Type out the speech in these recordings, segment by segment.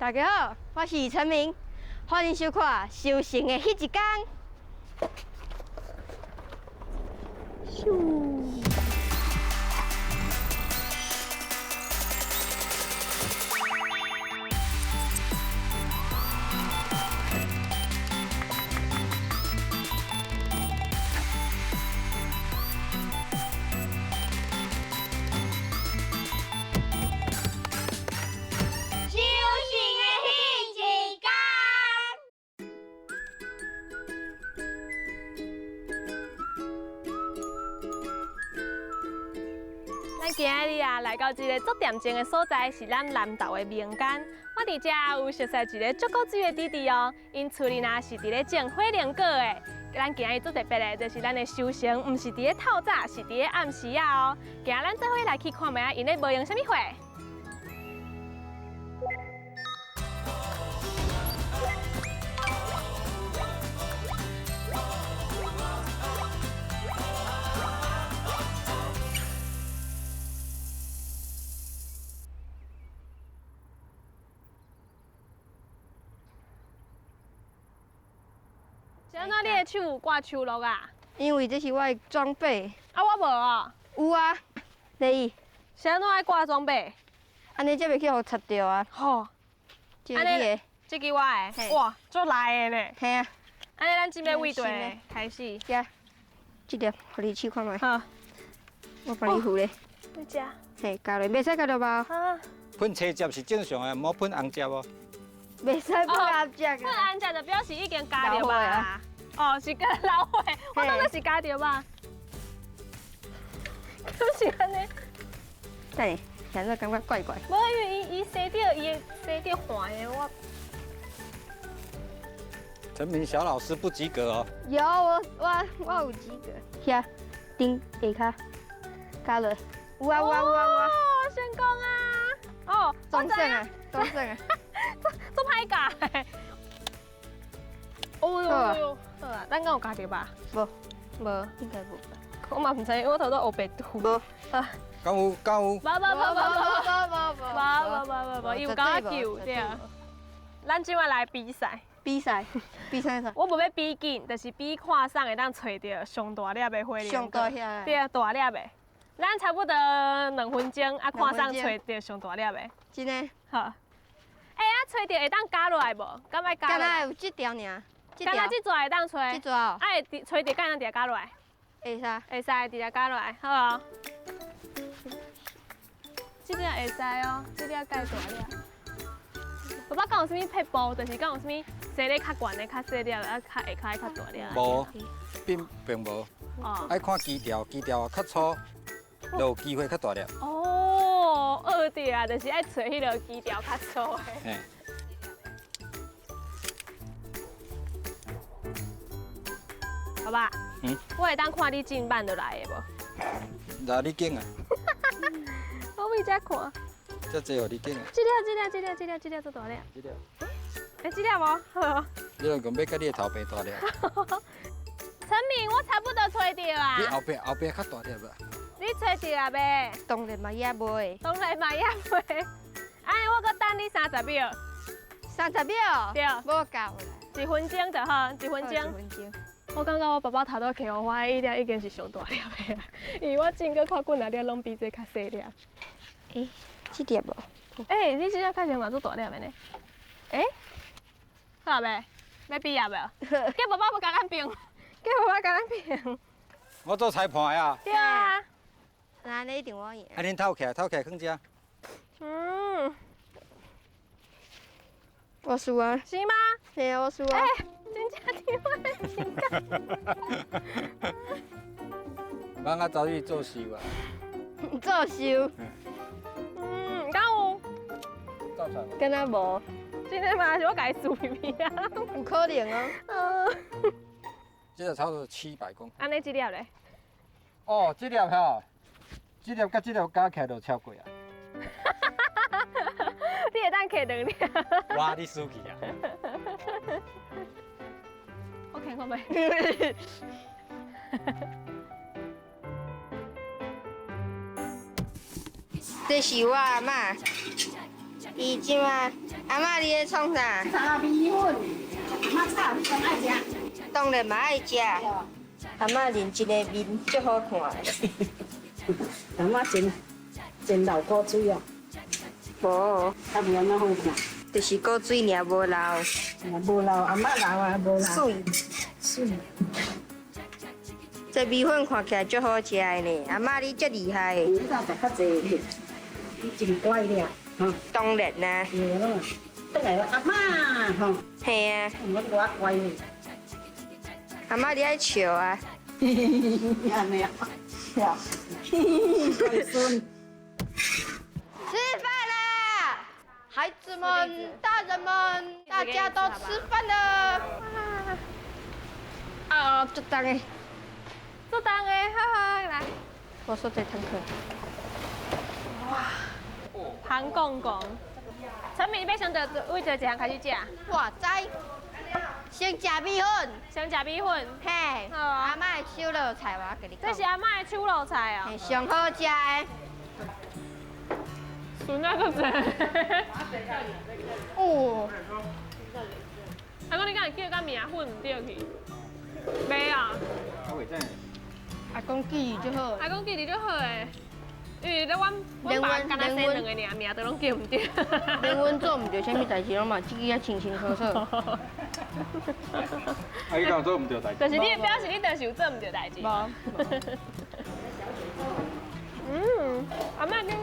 大家好，我是陳明，歡迎收看《收成的彼一工》。咻！收成的彼一工。咱今仔日啊，來到這個足恬靜的所在，是咱南投的民間。我佇遮有熟似一个足古錐的弟弟哦，𪜶厝裡若是佇咧種火龍果的。咱今仔日足特別的，就是咱的收成，毋是佇咧透早，是佇咧暗時仔哦。今仔咱做伙來去看覓仔，𪜶咧無用啥物貨。是按怎你的手有掛手錐啊？因為這是我的裝備。啊，我無哦。有啊，第一。是按怎愛掛裝備？按呢才袂去予插著啊。吼。這個你的。這支我的。哇，足來的呢。嘿啊。按呢，咱準備位對開始。遮，這粒，予你試看覓。好。我幫你扶咧。你食。嘿，加落，袂使加落吧？啊。噴青汁是正常的，毋好噴紅汁哦。袂使噴紅汁。噴紅汁就表示已經加著吧？哦，是加老火，我當作是加著吧？敢是按呢？等下，現在感覺怪怪。無，因為伊伊洗著，伊會洗著黃的我。陳明小老師不及格哦。有我我我有及格。遐頂下跤加落，有啊有啊有啊有啊。哦，成功啊！哦，裝勝啊，裝勝啊。做歹教的。哦喲喲，好啊，咱敢有加著吧？無，無，應該無吧。我嘛毋知，我頭拄烏白拄。無。啊。敢有？敢有？無無無無無無無無無無，伊有共我救對。咱這擺來比賽。比賽，比賽啥？我無欲比緊，就是比看啥會當揣著上大粒的火龍果。上大粒。對，大粒的。咱差不多2分鐘，啊，看啥揣著上大粒的。真的。好。欸，啊，揣著會當加落來無？敢愛加？敢若有這條爾。敢若這撮會當揣？這撮哦。啊，會揣著，敢會當直接加落來？會使。會使，直接加落來，好無？這粒會使哦，這粒蓋大粒。爸爸敢有啥物撇步？就是敢有啥物生咧較懸的、較細粒，啊，較下跤較大粒。無，並並無。哦。愛看基調，基調較粗，就有機會較大粒。哦，學著啊，就是愛揣彼个基調較粗的。嘿。爸爸，嗯，我會當看你進慢落來的無？來，你揀啊。我為這看。這濟予你揀啊。這粒、這粒、這粒、這粒、這粒足大粒。這粒。欸，這粒無？好。你若講欲佮你的頭皮大粒。陳明，我差不多揣著啊。你後壁後壁較大粒吧？你揣著啊未？當然嘛也袂。當然嘛也袂。哎，我閣等你30秒。30秒？對。無夠啦。1分鐘就好，1分鐘。1分鐘。我感覺我爸爸頭拄摕予我的彼粒已經是上大粒的啊，因為我種閣較久那粒攏比這較細粒。欸，這粒無？欸，你這粒看起來嘛足大粒的呢。欸，好未？欲比啊無？叫爸爸欲共咱評，叫爸爸共咱評。我做裁判的啊。對啊。那你一定我贏。啊，恁透起來，透起來囥遮。嗯。我輸啊。是嗎？嘿啊，我輸啊。欸，真正佇我的心肝。咱啊走去做壽啊。做壽。嗯，敢有？敢若無？真的嗎？是我家己輸皮皮啊？有可能哦。嗯。這個差不多700公分。按呢這粒咧？哦，這粒吼，這粒佮這粒加起來就超過啊。你會當摕兩粒？哇，你輸去啊！我看看覓。這是我阿嬤。伊這馬阿嬤你咧創啥？炒米粉，阿嬤炒，你敢愛食？當然嘛愛食。阿嬤認一個面足好看的。阿嬤真真流苦水哦。無。啊，袂按怎好看？就是古水爾無流。無流，阿嬤流啊，無流。水。水。這米粉看起來足好食的呢，阿嬤你足厲害的。你若食較濟，你真乖了。當然啦。對咯，轉來阿嬤吼。嘿啊。我我乖呢。阿嬤你愛笑啊。按呢啊，笑。乖孫。吃飯啦，孩子們、大人們，大家都吃飯了。啊，足重的，足重的，好好來。我說這坦克。哇，潘公公，陳敏，你欲先佗位佗一項開始食？我知，先食米粉，先食米粉。嘿，阿嬤的手路菜，我共你講。這是阿嬤的手路菜哦。上好食的。孫仔閣濟。哦。阿公，你敢會叫甲名粉毋對去？袂啊。阿公記憶足好。阿公記憶足好的，因為咧，阮阮爸敢若生兩个爾，名都攏叫毋對。連阮做毋對啥物代誌，攏嘛記憶清清楚楚。啊，你敢做毋對代誌？就是你表示你就是有做毋對代誌。無。嗯，阿嬤，今日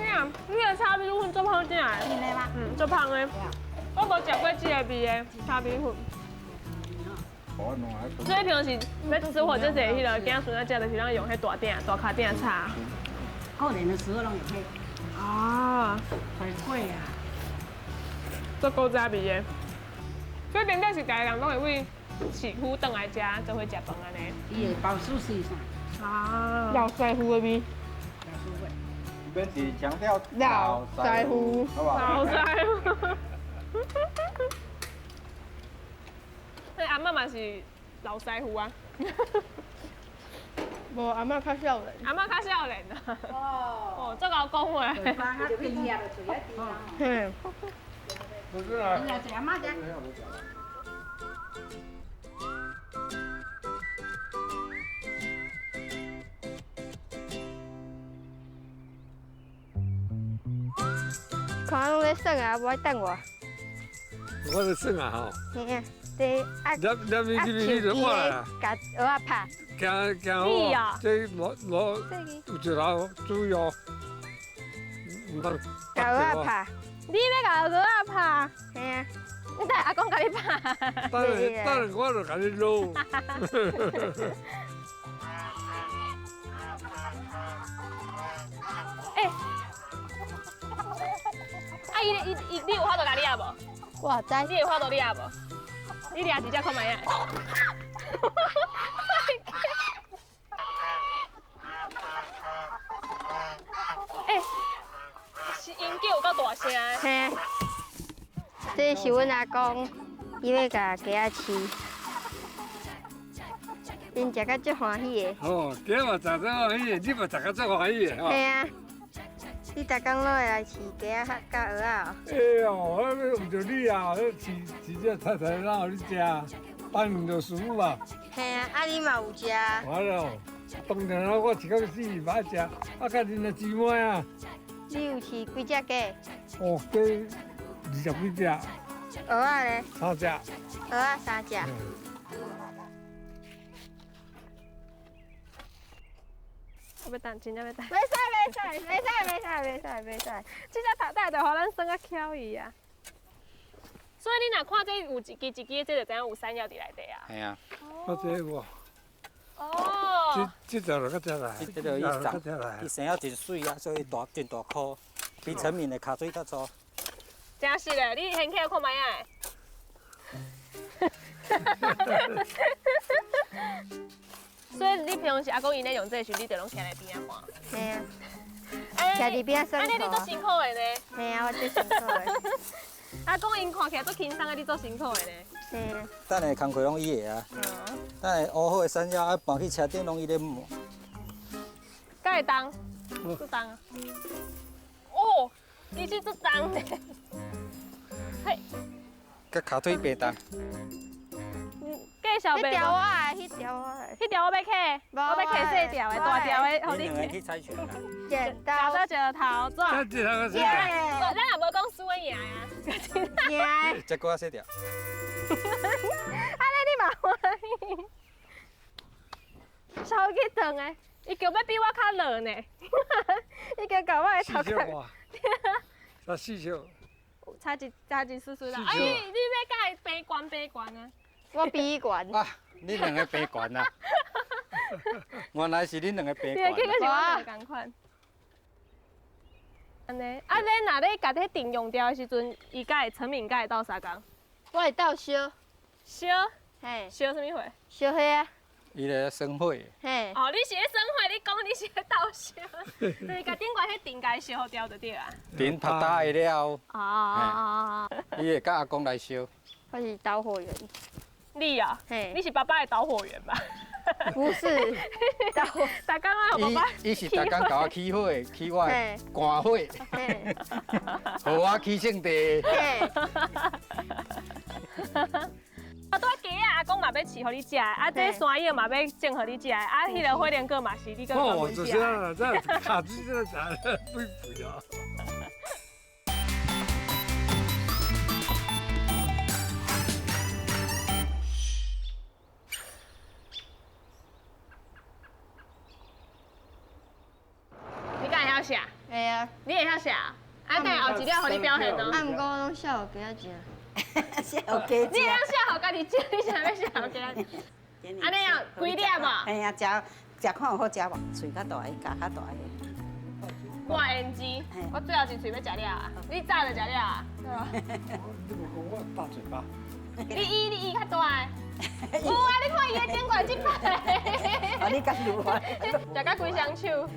你的炒米粉足好食的。真的嗎？嗯，足芳的。我無食過這个味的炒米粉。所以平常時欲煮火這濟彼个囝孫仔食，就是咱用彼大鼎、大跤鼎炒。過年的時候攏用彼。啊。太貴啊！足古早味的。所以頂底是逐个人攏會為市區轉來遮做伙食飯按呢。伊會包壽司啥？啊。老師傅的味。免是強調老師傅，好無？老師傅。那阿嬤嘛是老師傅啊。無，阿嬤較少年。阿嬤較少年啊。哦。哦，足𠢕講話。嘿。阿嬤食。看攏咧耍啊，無愛等我。我咧耍啊吼。嘿啊，這啊入入去就我啦。共蚵仔拍。行行好，這攞攞有一頭主要，毋通。共蚵仔拍。你欲共蚵仔拍？嘿啊。你等阿公共你拍。等下等下，我就共你擼。欸。啊！伊伊伊，你有法度共掠無？我知。你會法度掠無？你掠一隻看覓仔。欸，是𪜶叫有夠大聲的。嘿，這是阮阿公，伊欲共雞仔飼，𪜶食甲足歡喜的。哦，雞嘛食足歡喜的，你嘛食甲足歡喜的吼。嘿啊。你逐工攏會來飼雞仔佮蚵仔哦？哎喲，我為著你啊，飼飼這菜菜哪予你食？當然就舒服啊。嘿啊，啊你嘛有食？我咯，當然啦，我一工四擺食，啊，佮恁的姊妹啊。你有飼幾隻雞？哦，雞20幾隻。蚵仔咧？三隻。蚵仔三隻。我欲等，真正欲等。袂使，袂使，袂使，袂使，袂使，袂使。這隻頭帶就予咱耍甲巧伊啊。所以你若看這有一支一支，這就知影有山藥佇內底啊。嘿啊。我這有。哦。這這條就較這來。這條伊長，伊生啊真媠啊，所以大真大顆，比陳敏的跤水較粗。真實嘞，你掀起來看覓仔。所以你平常時阿公𪜶咧用這个時，你就攏徛佇邊仔看。嘿啊。徛佇邊仔耍。按呢你足辛苦的呢。嘿啊，我足辛苦的。阿公𪜶看起來足輕鬆的，你足辛苦的呢。嘿啊。等下工課攏伊的啊。等下烏好的山藥啊，搬去車頂攏伊咧磨。敢會重？足重啊！哦，其實足重的。嘿，佮跤腿白重。继续彼条我的，彼条我的。彼条我欲揢，我欲揢细条的，大条的，予你两个去猜拳啦。剪刀石头纸。这咱也无讲输的赢啊。赢。这个细条。按呢你嘛欢喜？超激动的，伊叫欲比我较落呢，伊叫共我的头壳。差四少。差一丝丝啦。哎，你欲共伊比悬比悬啊？我比伊悬。啊，你两个比悬啊！原来是恁两个比悬。对，结果是我两个仝款。按呢，啊，你若咧共彼阵用掉的时阵，伊佮会陈敏佮会斗相共？我会斗烧。烧？嘿。烧啥物货？烧火啊。伊咧生火。嘿。哦，你是咧生火，你讲你是咧斗烧，就是共顶悬彼阵共伊烧予掉就对啊。阵头打开了后。哦。伊会佮阿公来烧。我是导火员。你啊？嘿。你是爸爸的导火员吧？不是，导火。逐工啊，爸爸。伊是逐工共我起火，起我的肝火，予我起性地。啊，拄仔鸡仔阿公嘛欲饲予你食，啊，这山药嘛欲种予你食，啊，彼个火龙果嘛是你阁专门食。哦，就是啊，这卡子这食肥肥啊。你敢会晓写？会啊。你会晓写？啊，等后一粒予你表现哦。啊，毋过我拢写予鸡仔食。写予鸡食。你会晓写予家己食，你啥欲写予鸡仔食？按呢啊，几粒无？嘿啊，食食看有好食无？喙较大个，咬较大个。我胭脂，我最后一喙欲食了啊！你早就食了啊？对啊。你无讲我大嘴巴。你伊较大个。有啊，你看伊的顶悬这摆。哦，你敢有啊？食甲规双手。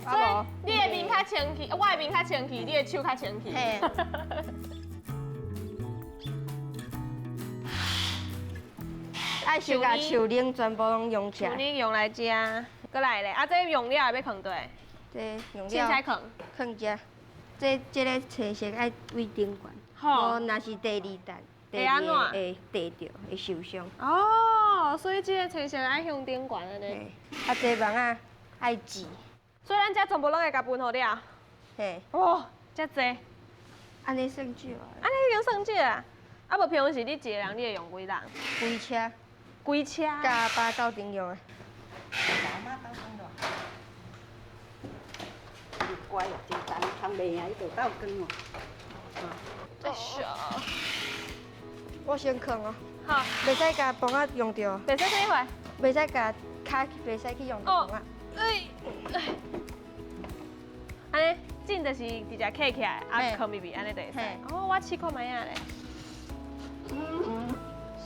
所以你的面较清气，我的面较清气，你的手较清气。嘿。爱先共树奶全部拢用起来。树奶用来食，阁来咧，啊，这用了会欲囥佗？这用了。凊彩囥。囥遮，这个青色爱位顶悬，无若是第二弹，会按怎？会地著，会受伤。哦，所以这个青色爱向顶悬按呢。啊，这网仔爱折。所以咱遮全部拢会共分予了。嘿。哇，遮济。按呢算少啊。按呢已经算少啊。啊，无平常时你一个人，你会用几人？规车。规车。佮阿爸斗阵用的。阿妈斗阵咯。乖哦，真重，通袂赢，伊就斗光哦。哎呀。我先囥哦。好。袂使共磅仔用著。袂使啥物货？袂使共跤，袂使去用磅仔。哎。按呢，整就是直接揢起来，啊，囥入去，按呢就会使。哦，我试看觅仔咧。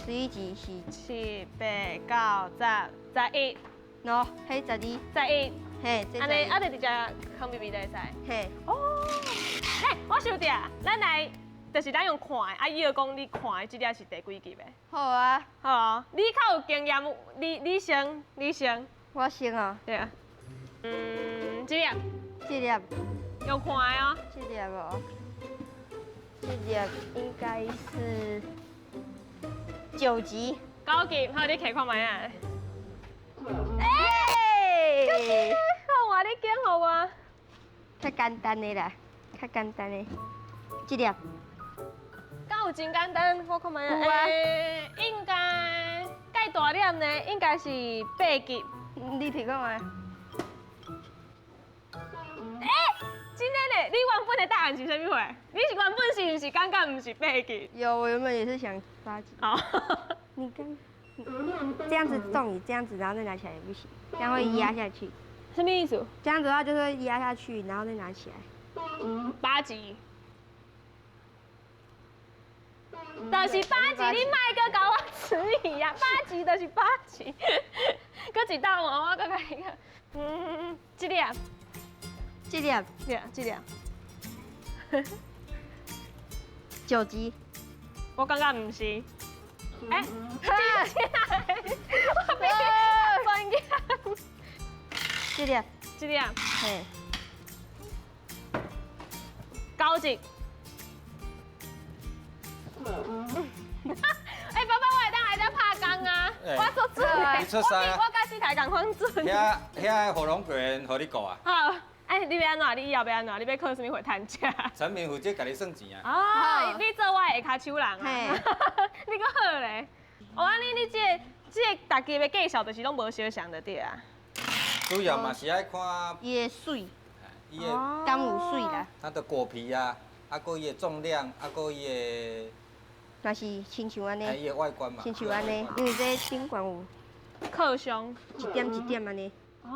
水字是7、8、9、10、11。喏，彼12。 11。嘿，按呢，啊，就直接囥入去就会使。嘿。哦。来，我想著，咱来，就是咱用看的，啊，伊就讲你看的这粒是第几级的？好啊。好啊，你较有经验，你先，你先。我先哦。对啊。嗯，这粒。这粒。用看的哦。这粒哦。这粒应该是9级。9级，好，你揢看觅仔。哎！好啊，你拣予我。较简单的啦，较简单的，这粒。敢有真简单？我看觅仔。有啊。应该介大粒呢，应该是8级。你提看觅。欸，真的呢？你原本的答案是啥物货？你是原本是毋是感觉毋是8级？有，我原本也是想8级。哦。你刚这样子动，你这样子，然后再拿起来也不行，这样会压下去。什么意思？这样子的话就是压下去，然后再拿起来。 8级。就是8级，你莫阁共我迟疑啊！8级就是8级。阁一道换，我阁共你讲。嗯，这粒。这粒。对，这粒。 9级。我感觉毋是。欸，真正，我比你专业。这粒。这粒。嘿。9级。欸，爸爸，我會當來遮拍工啊，我做準的，你出師啊？我佮四台仝款準。遐遐火龍果予你顧啊？好，哎，你欲按怎？你以後欲按怎？你欲靠啥物貨趁食？陳明負責共你算錢啊。哦，你做我的下跤手人啊。你閣好咧。哦，按呢你這个這个逐級的介紹就是攏無相像就對啊。主要嘛是愛看伊的水，伊的敢有水啦？它的果皮啊，啊，閣伊的重量，啊，閣伊的。若是親像按呢，伊的外觀嘛。親像按呢，因為這頂懸有靠傷，一點一點按呢。哦，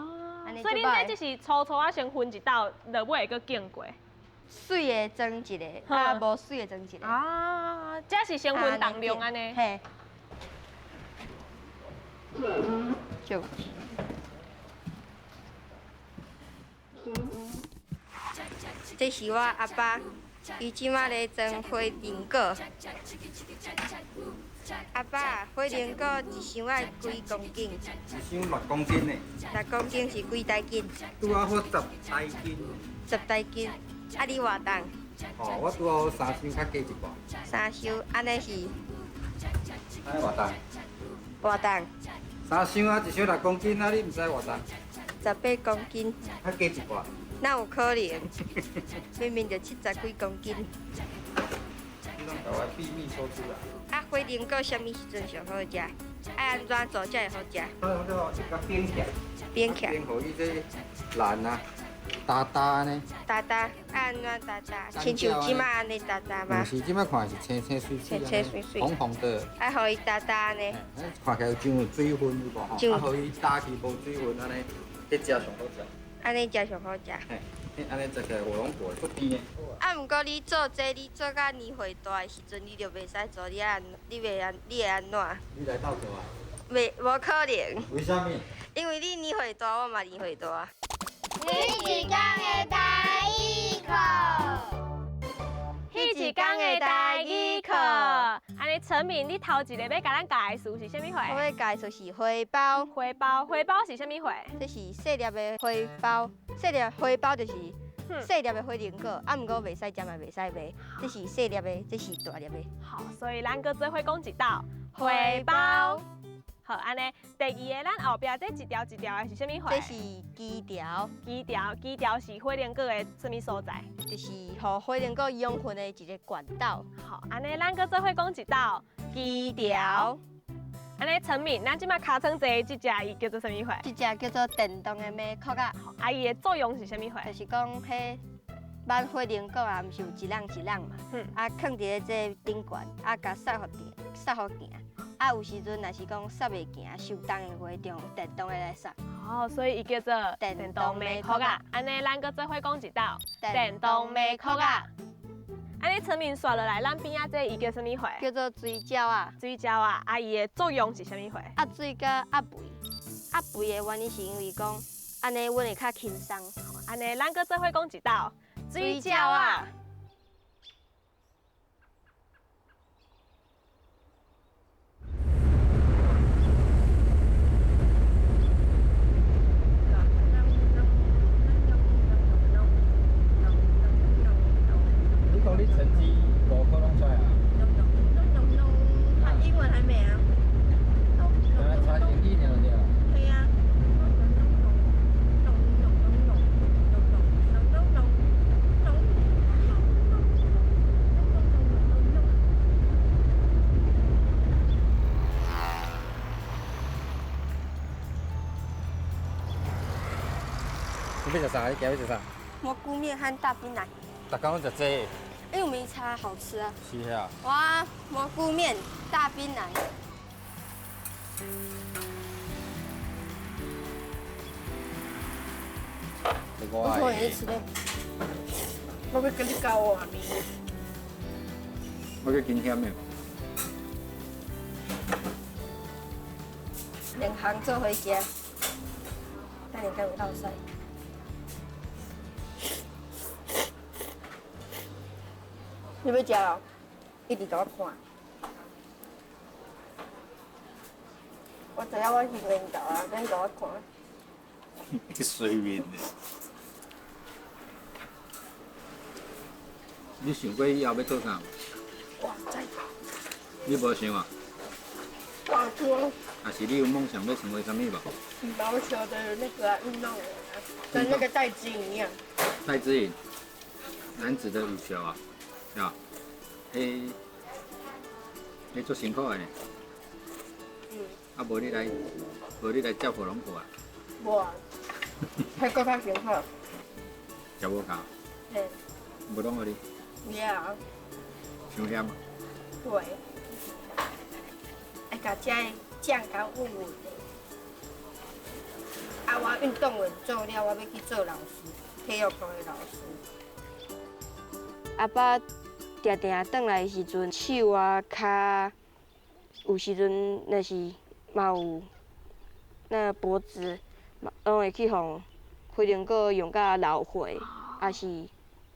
所以恁這只是粗粗啊，先分一道，落尾會閣經過。水的裝一个，啊，無水的裝一个。啊，這是先分重量按呢。嘿。就。這是我阿爸，伊這馬咧裝火龍果。阿爸，火龍果一箱愛幾公斤？一箱6公斤呢。6公斤是幾大斤？拄仔好10大斤。10大斤，啊你偌重？哦，我拄仔好3箱較加一半。3箱，按呢是？按呢偌重？偌重？3箱啊，一箱6公斤啊，你毋知偌重？18公斤。較加一半。哪有可能？明明就70幾公斤。你攏共我秘密說出來。啊，火龍果啥物時陣上好食？愛按怎做才會好食？啊，這個扁起來。扁起來。扁予伊這爛啊，焦焦呢。焦焦，按怎焦焦？親像這馬按呢焦焦嗎？毋是，這馬看是青青水水，青青水水，紅紅的。愛予伊焦焦呢？看起來有像水分有無吼？啊，予伊焦去無水分按呢，彼食上好食。按呢食上好食。嘿，按呢食起來火龍果足甜的。啊，毋過你做這個，你做甲年歲大的時陣，你就袂使做，你按，你袂按，你會按怎？你來鬥做啊？袂，無可能。為啥物？因為你年歲大，我嘛年歲大。彼一工的台語課，彼一工的台語課。按呢，陳敏，你頭一个欲共咱教的詞是啥物貨？我欲教的詞是花苞。花苞，花苞是啥物貨？這是細粒的花苞，細粒花苞就是細粒的火龍果，啊，毋過袂使食嘛，袂使賣。這是細粒的，這是大粒的。好，所以咱閣做伙講一道花苞。好，按呢，第二个，咱後壁這一條一條的是啥物貨？這是枝條。枝條，枝條是火龍果的啥物所在？就是予火龍果養分的一个管道。好，按呢，咱閣做伙講一道枝條。按呢，陳敏，咱這馬尻川坐的這隻伊叫做啥物貨？這隻叫做電動的麥殼仔。啊，伊的作用是啥物貨？就是講，彼咱火龍果啊，毋是有一籠一籠嘛？啊，囥佇咧這頂懸，啊，共捒予電，捒予行。啊，有時陣若是講捒袂行，傷重的話，就用電動的來捒。哦，所以伊叫做電動麥殼仔。按呢，咱閣做伙講一道電動麥殼仔。按呢，陳明煞落來，咱邊仔這伊叫啥物貨？叫做水鳥仔。水鳥仔，啊，伊的作用是啥物貨？壓水佮壓肥，壓肥的原因是因為講，按呢，阮會較輕鬆。按呢，咱閣做伙講一道水鳥仔。你講你成績5科攏出來啊？英文還沒啊。原來差英語爾對。對啊。你欲食啥？你今日欲食啥？蘑菇麵和大冰奶。逐工攏食這個。因為沒差，好吃啊。是啊。哇，蘑菇麵、大冰奶。我昨天也吃的。我欲共你交換呢。我閣真險的。兩項做伙食，等下敢有落屎。你欲食哦？一直共我看。我知影我是面头啊，免共我看。你随便的。你想過以後欲做啥？我毋知。你無想啊？大多。啊是你有夢想欲成為啥物無？羽毛球的那個運動員啊，跟那個戴資穎一樣。戴資穎，男子的羽球啊，啊，彼，彼足辛苦的呢。嗯。啊，無你來，無你來接火龍果啊？無啊，彼閣較辛苦。食無夠。嘿。無攏予你。不要。傷險啊。對。愛共這醬甲穩穩的。啊，我運動員做了，我欲去做老師，體育課的老師。阿爸定定轉來的時陣，手啊、跤，有時陣若是嘛有那脖子，嘛攏會去予火龍果用甲流血，抑是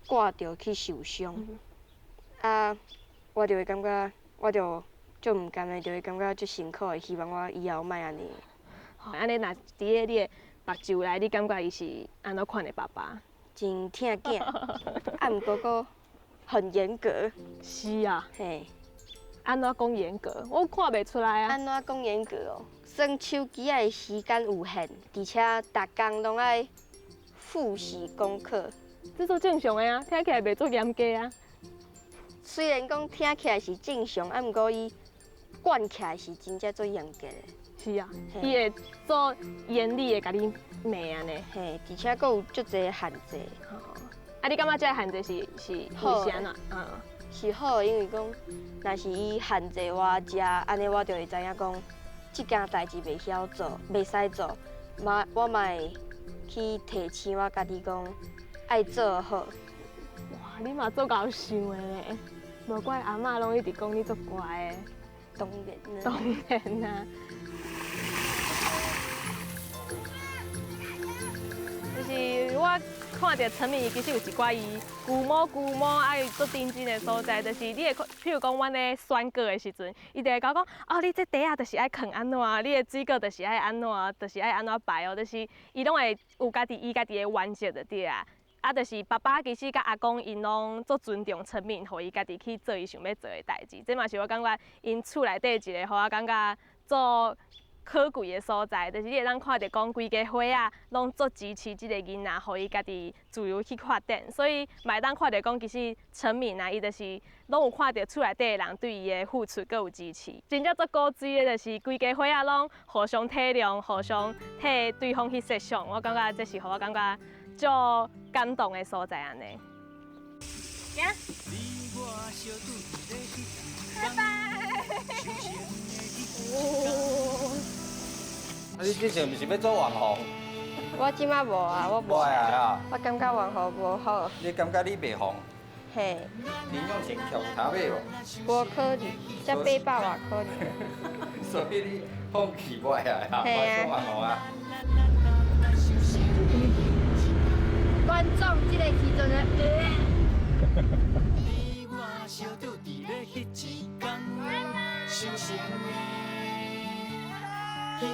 割著去受傷。啊，我就會感覺，我就足毋甘的，就會感覺足辛苦的，希望我以後莫按呢。按呢，若佇咧你的目睭內，你感覺伊是按怎款的爸爸？真疼囝，啊，毋過閣很嚴格。是啊。嘿。按怎講嚴格？我看袂出來啊。按怎講嚴格哦？耍手機仔的時間有限，而且逐工攏愛複習功課。這足正常的啊，聽起來袂足嚴格啊。雖然講聽起來是正常，啊，毋過伊管起來是真正足嚴格的。是啊，伊會做嚴厲的共你罵按呢。嘿，而且閣有足濟限制。啊，你感覺這个限制是為啥呢？嗯，是好的，因為講，若是伊限制我食，按呢我就會知影講，這件代誌袂曉做，袂使做，嘛我嘛會去提醒我家己講，愛做好。哇，你嘛足𠢕想的咧，無怪阿嬤攏一直講你足乖的。當然啦。當然啊。就是我看著陳敏，其實有一寡伊龜毛龜毛愛足認真的所在，就是你會看，譬如講，阮咧選果的時陣，伊就會共我講，哦，你這袋仔就是愛囥按怎，你的水果就是愛按怎，就是愛按怎擺哦，就是伊攏會有家己伊家己的原則就對啊。啊，就是爸爸其實佮阿公𪜶攏足尊重陳敏，予伊家己去做伊想欲做的代誌。這嘛是我感覺𪜶厝內底一個，予我感覺足可貴的所在，就是你會當看著講規家伙仔攏足支持這個囡仔，予伊家己自由去發展。所以嘛會當看著講，其實陳敏啊，伊就是攏有看著厝內底的人對伊的付出，閣有支持。真正足古錐的，就是規家伙仔攏互相體諒，互相替對方去設想。我感覺這是予我感覺足感動的所在按呢。行。拜拜。啊！你之前毋是欲做網紅？我這馬無啊，我無。啊！我感覺網紅無好。你感覺你袂紅？嘿。零用錢徛有頭尾無？無可能，才8百外可能。所以你放棄無愛啊？無愛做網紅啊？觀眾這個時陣咧。彼一